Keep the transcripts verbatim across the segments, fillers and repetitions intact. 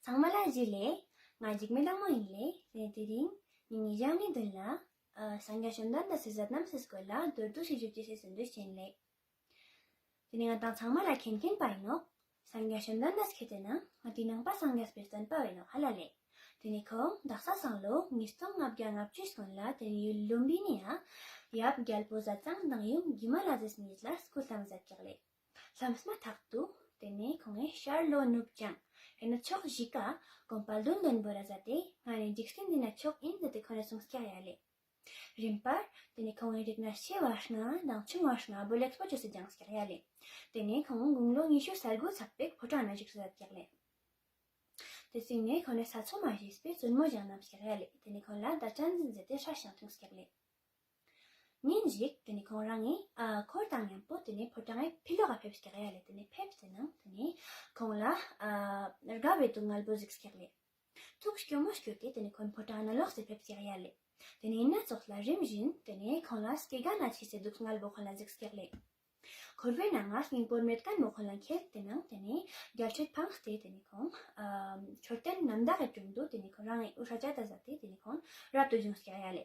ཚང་མ་ལ་ཇུ་ལེ། ང་འཇིགས་མེད་བདག་མོ་ཡིན་ལེ། ཏེ་ནེ་དེ་རིང་ཉིན་ཉི་ཤུ་རྩ་གཉིས་དོན་ལ་ཨ་སངས་རྒྱས་བཅོམ་ལྡན་འདས་སི་མཛད་རྣམ་སི་སྐོར་ལ་མདོར་བསྡུས་ཤིག་ཞུ་ཅེས་སི་འདུན་ཅན་ལེ། ཏེ་ནེ་ང་དང་ཚང་མ་ལ་མཁྱེན་མཁྱེན་པ་ཡིན་ནོག། སངས་རྒྱས་བཅོམ་ལྡན་འདས་ཁེ་ཏེ་ན་ང་ཏི་ནང་པ་སངས་རྒྱས་པའི་བསྟན་པ་ཡིན་ནོག་ཧ་ལ་ལེ། ཏེ་ནེ་ཁོང་དག་ས་སང་ལོ་ཉིས་སྟོང་ལྔ་བརྒྱ་ལྔ་བཅུའི་སྔོན་ལ་ཏེ་ནེ་ཡུལ་ལུམ་བི་ནི་ཡ་ཡབ་རྒྱལ་པོ་ཟས་གཙང་དང་ཡུམ་གྱི་མ་ལ་ཟེར་ནི་ལ་སྐུ་བལྟམས་མཛད་ཀྱག་ལེ། ལྷམ་སྨད་ཐག་ཏུ་ཏེ་ནེ་ཁོང་ངི་ཤར་ལྷོ་ནུབ་བྱང་ཡང་ན་ཕྱོགས་བཞི་ཀ་གོམ་པ་བདུན་བདུན་པོ་ར་ཟ་ཏེ་ང་ནི་འཇིག་རྟེན་འདི་ན་མཆོག་ཡིན་ཟེར་ཏེ་ཁོང་ངི་གསུངས་ཀྱག་ཡ་ལེ། རིམ་པར་ཏེ་ནེ་ཁོང་ངི་རིགས་ན་ཆེ་བ་ལྔ་དང་ཆུང་བ་ལྔ་བོ་ལེགས་པོ་ཅོས་སེ་སྦྱངས་ཀྱག་ཡ་ལེ། ཏེ་ནེ་ཁོང་དགུང་ལོ་ཉི་ཤུ་རྩ་དགུ་ཚགས་པའི་ཕོ་བྲང་ན་བཞུགས་སེ་ཟ་ཀྱག་ལེ། ཏེ་སྟིང་ནེ་ཁོང་ངི་ས་འཚོ་མ་ཞེས་པའི་བཙུན་མོ་ཞིག་བསྣམས་ཀྱག་ཡ་ལེ། ཏེ་ནེ་ཁོང་ལ་ད་ཅན་ཟིན་ཟེར་ཏེ་སྲས་ཞིག་ཐོན་ཀྱག་ལེ། ཉིན་ཞིག་ཏེ་ནེ་ཁོང་རང་ངི་ཨ་འཁོར་དང་མཉམ་པོ་ཏེ་ནེ་ཕོ་བྲང་ངི་ཕི་ལོག་ག་ཕེབས་ཀྱག་ཡ་ལེ། ཏེ་ནེ་ཕེབས་ཏེ་ནང་ཏེ་ནེ་ཁོང་ལ་ཨ་དགའ་བའི་སྡུག་བསྔལ་བོ་གཟིགས་ཀྱག་ལེ། ཐུགས་སྐྱོ་མོ་སྐྱོ་སྟེ་ཏེ་ནེ་ཁོང་ཕོ་བྲང་ནང་ལོགས་སེ་ཕེབས་ཀྱག་ཡ་ལེ། ཏེ་ནེ་ཨིན་ན་ཙོགས་ལ་རིམ་བཞིན་ཏེ་ནེ་ཁོང་ལ་སྐྱེ་རྒ་ན་འཆི་སི་སྡུག་བསྔལ་བོ་ཁོང་ལ་གཟིགས་ཀྱག་ལེ། འཁོར་བའི་ནང་ང་སྙིང་པོ་མེད་མཁན་བོ་ཁོང་ལ་མཁྱེན་ཏེ་ནང་ཏེ་ནེ་རྒྱལ་སྲིད་ཕངས་ཏེ་ཏེ་ནེ་ཁོང་ཨ་མཆོད་རྟེན་རྣམ་དག་གི་དྲུང་དུ་ཏེ་ནེ་ཁོང་རང་ངི་དབུ་སྐྲ་ཅ་ད་ཟ་སྟེ་ཏེ་ནེ་ཁོང་རབ་ཏུ་བྱུང་ཀྱག་ཡ་ལེ།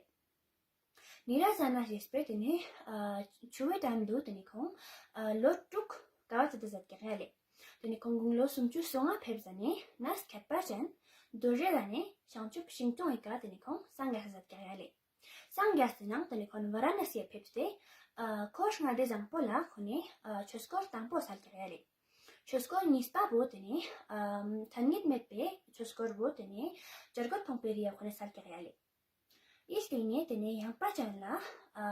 ནི་ར་ཛ་ན་ཞེས་པའི་ཏེ་ནེ་ཨ་ཆུ་བོའི་འགྲམ་དུ་ཏེ་ནེ་ཁོང་ཨ་ལོ་དྲུག་དཀའ་བ་སྤྱད་དེ་ཟ་ཀྱག་ཡ་ལེ། ཏེ་ནེ་ཁོང་དགུང་ལོ་སུམ་ཅུ་སོ་ལྔ་ཕེབས་ཟ་ནེ་གནས་ཁྱད་པར་ཅན་རྡོ་རྗེ་གདན་ནི་བྱང་ཆུབ་ཤིང་ཀྱང་ངི་ཀ་ཏེ་ནེ་ཁོང་སངས་རྒྱས་སེ་ཟ་ཀྱག་ཡ་ལེ། སངས་རྒྱས་ཏེ་ནང་ཏེ་ནེ་ཁོང་ཝ་ར་ཎ་སིའ་ཕེབས་ཏེ་ཨ་འཁོར་ལྔ་སྡེ་བཟང་པོ་ལ་ཁོང་ངི་ཨ་ཆོས་འཁོར་དང་པོ་སལ་ཀྱག་ཡ་ལེ། ཆོས་འཁོར་གཉིས་པ་བོ་ཏེ་ནེ་ཨ་ཐ་སྙད་མེད་པའི་ཆོས་འཁོར་བོ་ཏེ་ནེ་བྱ་རྒོད་ཕུང་པོའི་རིའ་ཁོང་ངི་སལ་ཀྱག་ཡ་ལེ། ཨི་སྟིང་ནེ་ཏེ་ནེ་ཡངས་པ་ཅན་ལ་ཨ་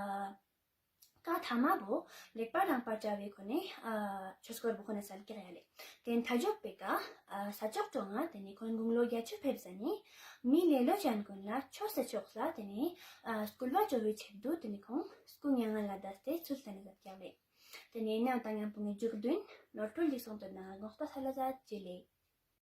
ཀ་ཐ་མ་བོ་ལེགས་པར་རིང་བར་བྱ་བའི་ཁོང་ངི་ཨ་ཆོས་འཁོར་བོ་ཁོང་ངི་སལ་ཀྱག་ཡ་ལེ། ཏེ་ནེ་མཐའ་མཇུག་པའི་ཀ་ཨ་ས་ཕྱོགས་གྲོང་ང་ཏེ་ནེ་ཁོང་དགུང་ལོ་བརྒྱད་ཅུ་ཕེབས་ཟ་ནེ་མི་ལེ་ལོ་ཅན་ཀུན་ལ་ཆོས་སི་ཕྱོགས་ལ་ཏེ་ནེ་ཨ་སྐུལ་བ་ཅོ་བའི་ཆེད་དུ་ཏེ་ནེ་ཁོང་སྐུ་མྱ་ངན་ལ་འདས་ཏེ་ཚུལ་བསྟན་ཏེ་ཟ་ཀྱག་ལེ། ཏེ་ནེ་ཨིན་ནའང་ད་ཉམ་པོ་ངའི་མཇུག་དོན་ནོར་འཁྲུལ་ཞིག་སོང་དོན་ན་དགོངས་པ་སལ་ལ་ཛད། ཇུ་ལེ།